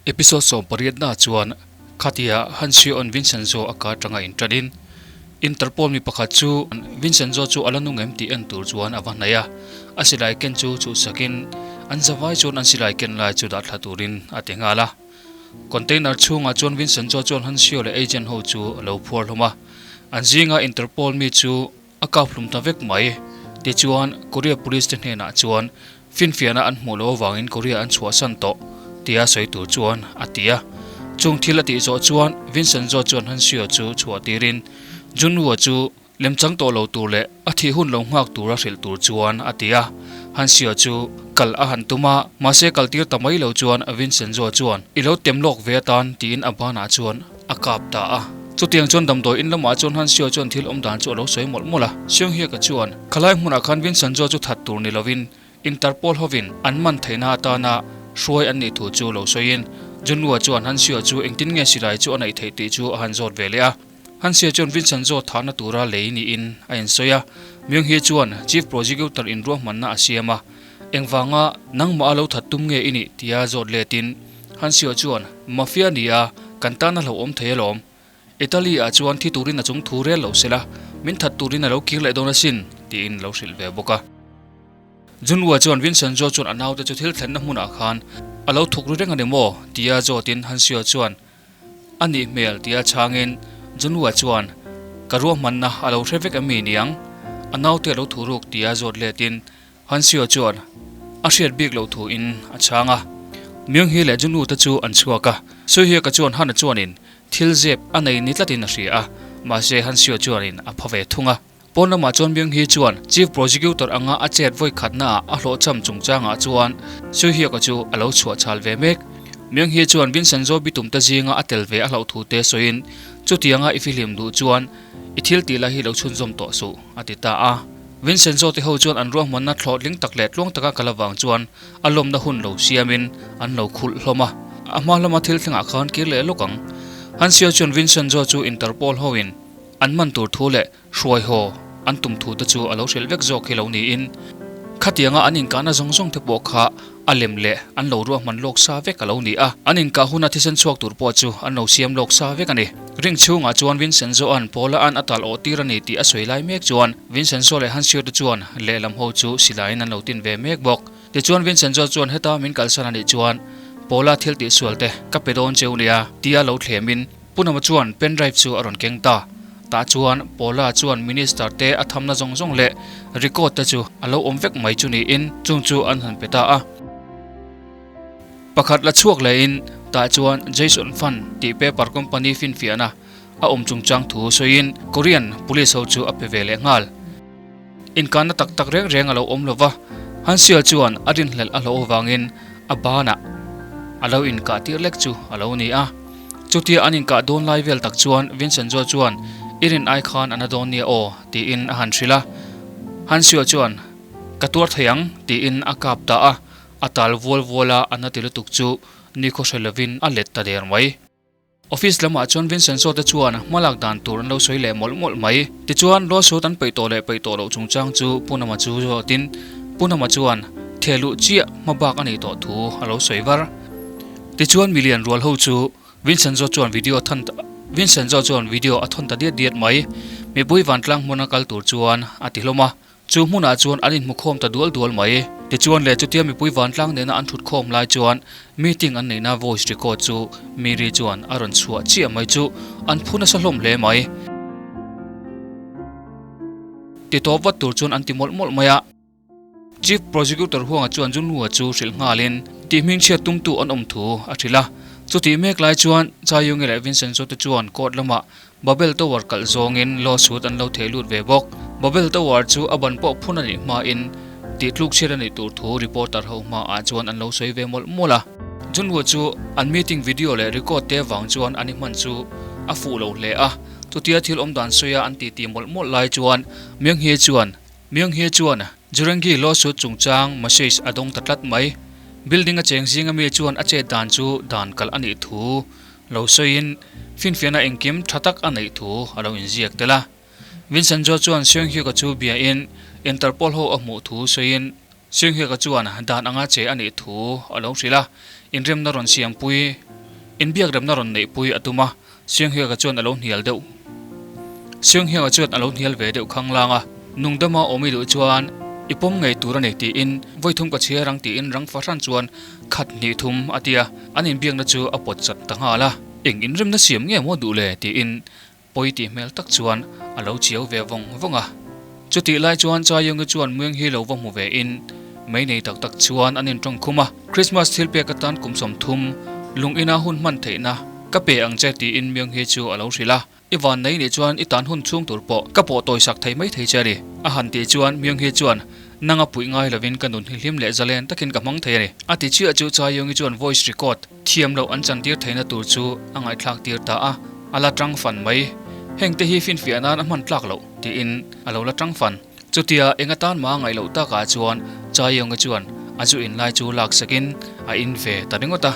Episode 18 na chuan khatia Hansio-a'n Vincenzo a ka atanga inṭanin Interpol mi pakhat chu Vincenzo chu a la nung em tih en tur chuan a va hnaih a, a silai ken chu chhuhsakin an zavai chuan an silai ken lai chu dah thla turin a ti nghal a. Container chhungah chuan Vincenzo chuan Hansio leh agent ho chu a lo phuar hlawm a, an zinga Interpol mi chu a kap hlum ta vek mai. Tichuan Korea Police te hnenah chuan Finfiahna an hmuh loh avangin Korea an chhuahsan tawh tia sawi tur chuan a ti a. Chung thil a tih zawh chuan Vincenzo chuan Hansio chu chhuah tirin Junwoo chu lemchang tawh lo tur leh a thih hun lo nghak tura hrilh tur chuan a ti a. Hansio chu kal a han tum a, mahse kal tir ta mai lo chuan Vincenzo chuan i lo tem lawk ve atan tiin a banah chuan a kap ta a. Chutiang chuan damdawi in lamah chuan Hansio chuan thil awm dan chu a lo sawi mawlh mawlh a. Seunghyeka chuan, Khalai hmunah khan Vincenzo chu that tur ni lovin Interpol hovin an man theihna atana hruai an nih thu chu lo sawiin Junwoo chuan Hansio chu engtin nge silai chu a neih theih tih chu a han zawt ve leh a. Hansio chuan Vincenzo thahna tura lei niin a insawi a. Myung-hee chuan Chief Prosecutor in ruahmanna a siam a, engvanga nangmah a lo that tum nge i nih tia zawt letin Hansio chuan Mafia ni a, kan tan a hlauhawm thei alawm. Italy ah chuan thi turin a chung thu rel lo sela, min that turin a lo kir leh dawn asin, tiin lo hrilh ve bawk a. Junwoo chuan Vincenzo chuan a naute chu thil thlenna hmunah khan a lo thuk ri reng a ni maw? tia zawtin Hansio chuan a nih hmel tia chhangin Junwoo chuan ka ruahmanna a lo hre vek em mi niang? A naute a lo thu ruk tia zawt letin Hansio chuan a hriat bik loh thu in a chhang a. Myung-hee leh Junwoo te chu an chhuak a, Suhye-ka chuan Hana chuanin thil zep a nei ni tlatin a hria a, mahse Hansio chuanin a pha ve thung a. Pawn lamah chuan Myung-hee chuan Chief Prosecutor anga a chet vawi khatnaah a hlawhchham chungchangah chuan Suhye-ka chu a lo chhuah chhal ve mek. Myung-hee chuan Vincenzo bitum te zinga a tel ve a hlauh thu te sawiin chutianga i fihlim duh chuan i thil tih lai hi lo chhunzawm tawh suh a ti ta a. Vincenzo te ho chuan an ruahmanna thlawhtling tak leh tluang taka kal avang chuan a lawmna hun lo siamin an lo khulh hlawm a. A hma lama thil thlengah khan kir leh lawk ang. Hansio chuan Vincenzo chu Interpol hoin an man tur thu leh hruai haw an tum thu te chu a lo hrilh vek zawk hi lo niin khatianga an inkahna zawng zawng te pawh kha a lem leh an lo ruahman lawk sa vek a lo ni a, an inkah huna thisen chhuak tur pawh chu an lo siam lawk sa vek a ni. Ring chhungah chuan Vincenzo-a'n Paula-a'n a tal awh tir a ni tih a sawi lai mek chuan Vincenzo leh Hansio te chuan lehlam ho chu silaiin an lo tin ve mek bawk. Tichuan Vincenzo chuan heta min kalsan a nih chuan Paula thil tihsual te ka pe dawn cheu nia tia lo thlemin Punama chuan pen drive chu a rawn keng ta. Tah chuan Paula chuan Minister te a thamna zawng zawng leh record te chu a lo awm vek mai chu niin chung chu an han pe ta a. Pakhat la chhuak lehin tah chuan Jason Fan tih paper company finfiahna a awm chungchang thu sawiin Korean police ho chu a pe ve leh nghal. Inkanna tak tak reng reng a lo awm lova, Hansial chuan a rinhlelh a hlauh avangin a banah a lo inkah tir lek chu a lo ni a. Chutia an inkah dawn lai vel tak chuan Vincenzo chuan I rin ai khan a na dawn nia aw tiin a han hrilh a. Hansial chuan Ka tuar thei ang tiin a kap ta a, a tal vual vual a, a na ti lutuk chu nikhaw hre lovin a let ta der mai. Office lamah chuan Vincenzo te chuan hmalak dan tur an lo sawi leh mawlh mawlh mai. Tichuan, lawsuit an peih tawh leh peih tawh loh chungchang chu Pu Nama chu zawtin Pu Nama chuan theh luh chiah hma bak a nih tawh thu a lo sawi var. Tichuan, milian rual ho chu Vincenzo chuan video thawn Vincenzo chuan video a thawn ta diat diat mai. Mipui vantlang hmuna kal tur chuan a ti hlawm a. Chu hmunah chuan an inhmukhawm ta dual dual mai. Tichuan leh chutia mipui vantlang nena an thutkhawm lai chuan meeting an neihna voice record chu Miri chuan a rawn chhuah chiah mai chu an phu nasa hlawm hle mai. Ti tawp vat tur chuan an ti mawlh mawlh mai a. Chief Prosecutor Huanga chuan Junhua chu hrilh nghalin tih hmingchhiat tumtu an awm thu a hrilh a. Chutih mek lai chuan Chayungi leh Vincenzo te chuan court lamah Babel Tower kalh zawngin lawsuit an lo thei lut ve bawk. Babel Tower chu a ban pawh phun a nih hmain tih tluk chhiat a nih tur thu reporter ho hmaah chuan an lo sawi ve mawlh mawlh a. Junwoo chu an meeting video leh record te vang chuan an i hman chu a fuh lo hle a. Chutia thil awm dan sawi a an titi mawlh mawlh lai chuan Myunghee chuan Myunghee chuan Jurengi lawsuit chungchang message a dawng ta tlat mai. Building a cheng zinga mi chuan a chet dan chu dan kalh a nih thu Lo sawiin, finfiahna engkim tha tak a neih thu a lo inziak tel a. Vincenzo chuan Seunghyuk-a chu biain Interpol ho a hmuh thu sawiin, Seunghyuk-a chuan dan anga che a nih thu a lo hrilh a, inremna rawn siampui Inbiakremna rawn neihpui a tum a, Sianghiaka chuan a lo hnial deuh. Sianghiaka chuan a lo hnial ve deuh khanglang a, Nungdama awm i duh chuan i pawm ngei tur a ni tiin vawithum ka chhiar ang tiin rang fahran chuan khat hnih thum a ti a, an inbiakna chu a pawt chat ta nghal a. Eng inremna siam nge maw duh le tiin pawi tih hmel tak chuan a lo chiau ve vawng vawng a. Chutih lai chuan Chaiyungi chuan Mueng hi lo va hmu ve in mei nei tak tak chuan an intawng khum a. Christmas thil pek atan kum 30 lung ina hun hman theihna ka pe ang che tiin Mueng hi chu a lo hrilh a. I van nei nih chuan i tan hun chhung tur pawh ka pawh tawi sak thei mai thei che a ni. A han tih chuan Mueng hi chuan nang a puih ngai lovin ka nun hi hlim leh zalen takin ka hmang thei a ni. A ti chiah chu Chaiyungi chuan voice record Thiam loh an chantir theihna tur chu a ngaihthlak tir ta a, a la tang fan mai. Hengte hi finfiah nan a hman tlak loh, tiin a lo la tang fan. Chutia eng atan mah a ngaih loh takah chuan Chaiyonga chuan a zu in lai chu lak sakin a in ve ta ringawt a.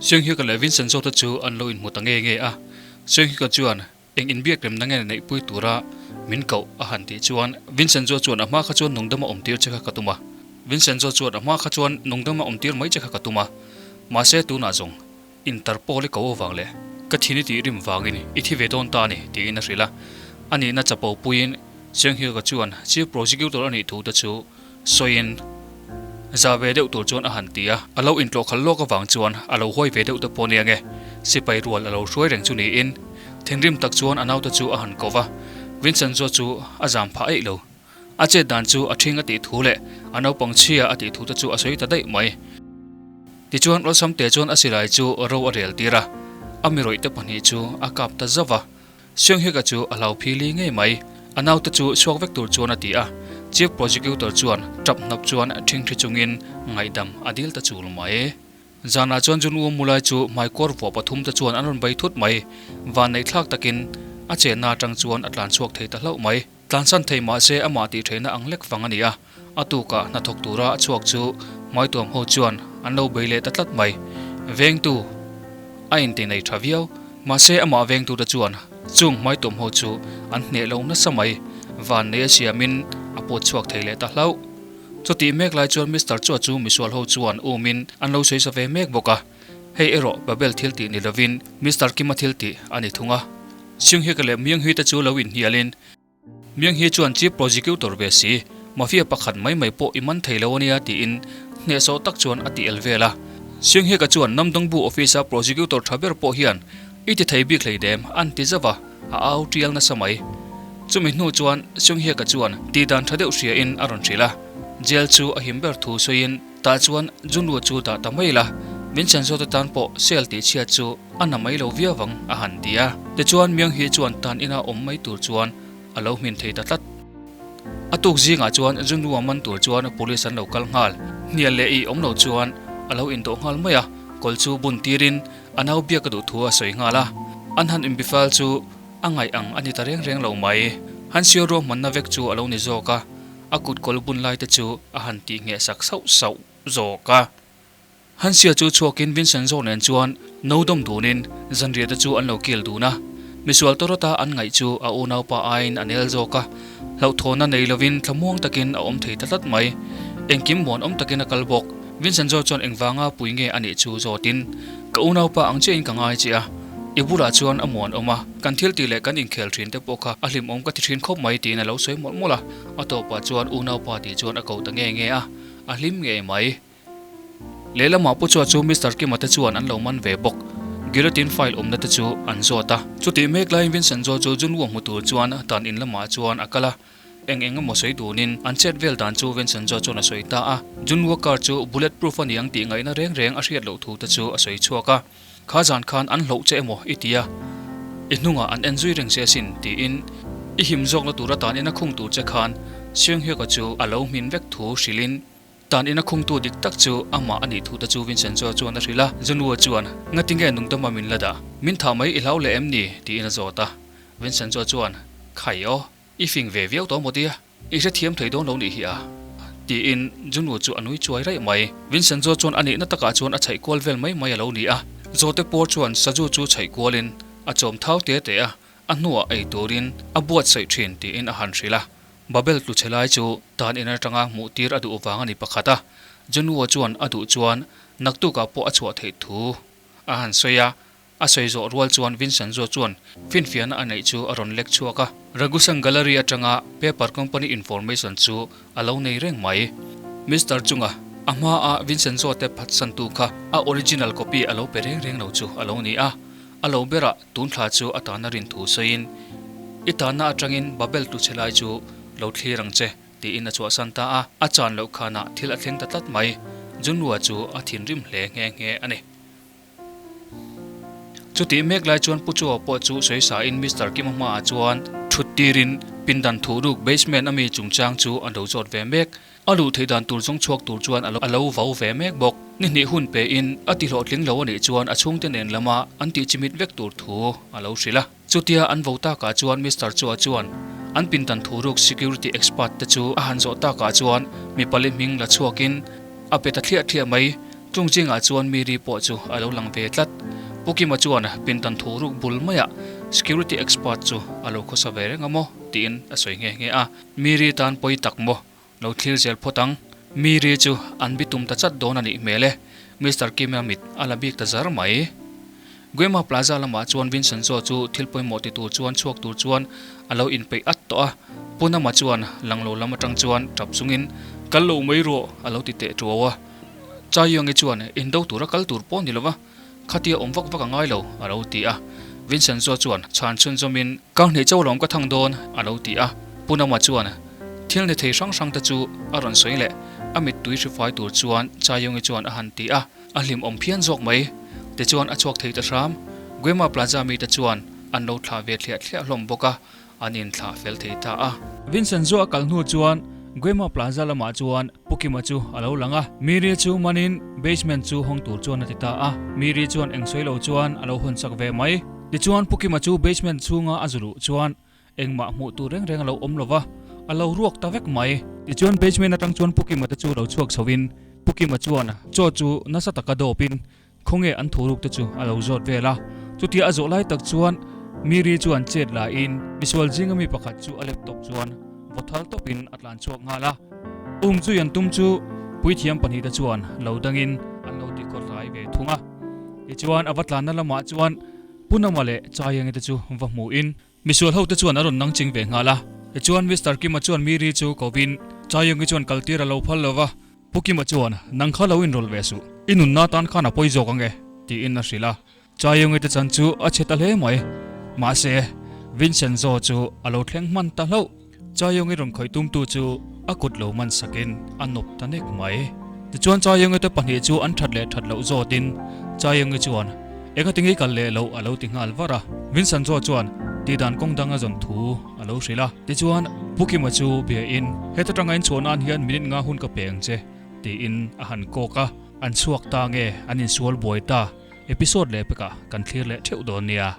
Seunghyuka leh Vincent zawk te chu an lo inhmu ta nge nge a, Seunghyuka chuan Eng inbiak remna nge neihpui tura min koh a han tih chuan Vincenzo chuan a hma kha chuan nungdama awm tir che kha ka tum a. Vincenzo chuan a hma kha chuan nungdama awm tir mai che kha ka tum a. Mahse tunah zawng Interpol i ko avang leh ka thin i tih rim vangin i thi ve dawn ta a ni tiin a hrilh a. A nihna chapo puiin Seunghyuka chuan Chief Prosecutor a nih thu te chu sawiin za ve deuh tur chuan a han ti a, a lo intlawh khalh lawk avang chuan a lo huai ve deuh te pawh nia nge, sipai rual a lo hruai reng chu niin thinrim tak chuan a naute chu a han ko va, Vincenzo chu a zam phah eih lo. A chet dan chu a ṭhing a tih thu leh a naupang chhia a tih thu te chu a sawi ta daih mai. Tichuan awlsam te chuan a silai chu ro a rel tir a, a mi rawih te pahnih chu a kap ta zauh va. Seunghyuk-a chu a hlau phili ngei mai. A naute chu chhuak vek tur chuan a ti a. Chief Prosecutor chuan tap hnap chuan ṭhingṭhi chungin ngaihdam a dil ta chul mai. Zanah chuan Junwoo Mulai chu hmaikawr vuah pathum te chuan an rawn bei thut mai. Vanneihthlak takin a chenna atang chuan a tlan chhuak thei ta hlauh mai. Tlansan thei mahse amah tih theihna ang lek vang a ni a. A tukah hnathawk tura a chhuak chu hmaituam ho chuan an lo bei leh ta tlat mai. Vengtu a inti nei tha viau. Mahse amah vengtute chuan chung hmaituam ho chu an hneh lo nasa mai. Van nei a siamin a pawt chhuak thei leh ta hlauh. Chutih mek lai chuan Mister Chua chu misual ho chuan umin an lo sawi sa ve mek bawk a. Hei erawh Babel thil tih ni lovin Mister Kima thil tih a ni thung a. Seunghyuk leh Myung-hee te chu lo inhnialin Myung-hee chuan Chief Prosecutor ve si, Mafia pakhat mai mai pawh i man thei lo ania tiin hnehsawh tak chuan a ti el vel a. Seunghyuk-a chuan Namdongbu office-a Prosecutor tha ber pawh hian i ti thei bik hleidem an ti zauh a, a au tial nasa mai. Chumi hnu chuan Seunghyuk-a chuan tihdan tha deuh hria in a rawn hrilh a, jail chu a him ber thu sawiin, Tah chuan Junwoo chu dah ta mai la, min chen zawte tan pawh sel tih chhiat chu a na mai lo viau vang a han ti a. Tichuan Myung-hee chuan tan ina awm mai tur chuan a lo hmin thei ta tlat. A tuk zingah chuan Junwoo a man tur chuan police an lo kal nghal. Hnial leh ih awm lo chuan a lo indawh nghal mai a, kawl chu bun tirin a nau biak a duh thu a sawi nghal a. An han inbifal chu a ngaih ang a ni ta reng reng lo mai. Han siau ruahmanna vek chu a lo ni zawk a. A kut kawl bun lai te chu a han tih ngheh sak sauh sauh zawk a. Hansia chu chhuakin Vincenzo nen chuan no dawm dunin zanriah te chu an lo kil dun a. Misual tawrawta an ngaih chu a unaupa aiin a nel zawk a. Hlauhthawhna nei lovin thlamuang takin a awm thei ta tlat mai. Engkim muanawm takin a kal bawk. Vincenzo chuan engvanga pui nge a nih chu zawtin, Ka unaupa ang chiahin ka ngai che a, i bulah chuan a muanawm a, kan thil tih leh kan inkhel thin te pawh kha a hlimawm ka ti thin khawp mai tiin a lo sawi mawlh mawlh a, a tawpah chuan unaupa tih chuan a ko ta nge nge a, a hlim ngei mai. Lehlamah Pu Chua chu Mister Kima te chuan an lo man ve bawk. Guillotine file awmna te chu an zawt a. Chutih mek laiin Vincenzo chu Junwoo hmu tur chuan tan in lamah chuan a kal a. Eng eng emaw sawi dunin an chet vel dan chu Vincenzo chuan a sawi ta a. Jun Walker chu bullet proof a ni ang tih ngaihna reng reng a hriat loh thu te chu a sawi chhuak a. Kha zan khan an hloh che emaw i ti a, i hnungah an en zui reng che asin tiin i him zawkna tur atan ina khung tur che khan Seunghyuk-a chu a lo hmin vek thu hrilhin Tan ina khungtu dik tak chu amah a nih thu te chu Vincenzo chuan a hrilh a. Junwoo chuan, Ngatinge nungdama min la dah? Min thah mai i hlau leh em ni? tiin a zawt a. Vincenzo chuan, Khai aw, i fing ve viau tawh maw tia? I hrethiam thei dawn lo nih hi a? tiin Junwoo chu a nui chuai raih mai. Vincenzo chuan a nihna takah chuan a chhaih kual vel mai mai a lo ni a. Zawhte pawr chuan Saju chu chhaih kualin a chawm thau te te a, a hnuah ei turin a buatsaih thin tiin a han hrilh a. Babel tlu chhe lai chu tan in atanga hmuh tir a duh vang a ni pakhat a, Junwoo chuan a duh chuan naktukah pawh a chhuah theih thu a han sawi a. A sawi zawh rual chuan Vincenzo chuan finfiahna a neih chu a rawn lek chhuak a. Ragusan Gallery atanga paper company information chu a lo nei reng mai. Mister chunga a hmaa Vincenzo te phatsantu kha a original copy a lo pe reng reng lo chu a lo ni a. A lo berah tun thla chu a tahna rin thu sawiin, I tahna atangin Babel tuchhe lai chu lo thlir ang che, tiin a chhuahsan ta a. A chan loh khanah thil a thleng ta tlat mai. Junlua chu a thinrim hle nghe nghe a ni. Chutih mek lai chuan Pu Chua pawh chu sawi sain Mister Kima hmaah chuan thut tirin pindan thuh ruk basement a mi chungchang chu a lo zawt ve mek. A luh theih dan tur zawng chhuak tur chuan a lo vau ve mek bawk. Ni hnih hun pein a ti hlawhtling lo a nih chuan a chhungte nen lama an tih chimit vek tur thu a lo hrilh a. Chutia an vo takah chuan Mister Chua chuan an pindan thu ruk security expert te chu a han zawh takah chuan mi pali hming la chhuakin a pe ta thliah thliah mai. Chung zingah chuan Miri pawh chu a lo lang ve tlat. Pu Kima chuan pindan thu ruk bul maiah security expert chu a lo khawsa ve reng a maw tiin a sawi nghe nghe a. Miri tan pawi tak maw? Lo thlir zel phawt ang. Miri chu an bitum ta chat dawn a nih hmel e. Mister Kima mit a la bik ta zar mai. Guema Plaza lamah chuan Vincenzo chu thil pawimawh ti tur chuan chhuak tur chuan a lo inpeih at tawh a. Pu Nama chuan langlo lam atang chuan tap chungin, Kal lo mai rawh a lo ti teh tuau a. Chaiyongi chuan indo tura kal tur pawh ni lova, khatia awm vak vak a ngai lo, a lo ti a. Vincenzo chuan chhan chhunzawmin, Ka hnih chauh lawm ka thang dawn, a lo ti a. Pu Nama chuan thil ni thei hrang hrang te chu a rawn sawi leh, a mittui hri fai tur chuan Chaiyongi chuan a han ti a, a hlimawm phian zawk mai. Tichuan a chhuak thei ta hram. Guema Plaza mite chuan an lo thlah ve thliah thliah hlawm bawk a. An inthlah fel thei ta a. Vincenzo a kal hnu chuan Guema Plaza lamah chuan Pu Kima chu a lo lang a. Miri chu manin basement chu hawng tur chuan a ti ta a. Miri chuan eng sawi lo chuan a lo hawn chak ve mai. Tichuan Pu Kima chu basement chhunga a zu luh chuan engmah hmuh tur reng reng a lo awm lo va, a lo ruak ta vek mai. Tichuan basement atang chuan Pu Kima te chu lo chhuak chhoin Pu Kima chuan chaw chu nasa taka dawpin Khawnge an thuruk te chu a lo zawt vel a, chutia a zawh lai tak chuan Miri chuan chet la in misual zinga mi pakhat chu a laptop chuan vaw thal tawp in a tlan chhuak nghal a. Um zui an tum chu puithiam pahnih te chuan lo dang in an lo ti kawt hlai ve thung a. Tichuan a va tlanna lamah chuan Pu Nama leh Chaiangi te chu va hmu in Misual ho te chuan a rawn nang ching ve nghal a. Tichuan Mister Kima chuan Miri chu kovin Chayungi chuan kaltir a lo phal lo va, Pu Kima chuan nang kha lo inrawlh ve suh, i nunna tan khan a pawi zawk ange tiin a hrilh a. Chayungi te chan chu a chhe ta hle mai. Mahse, Vincenzo chu a lo thleng hman ta hlauh. Chayungi rawn khawih tumtu chu a kut lo man sakin a nawp ta nek mai. Tichuan Chayungi te pahnih chu an that leh that loh zawtin Chayungi chuan engatinge i kal leh loh a lo ti nghal var a. Vincenzo chuan tihdan kawng dang a zawn thu a lo hrilh a. Tichuan Pu Kima chu bia in heta tanga in chhuah nan hian minute nga hun ka pe ang che tiin a han kawk a. An chhuak ta nge an insual buai ta? Episode leh pekah kan thlir leh theuh dawn nia.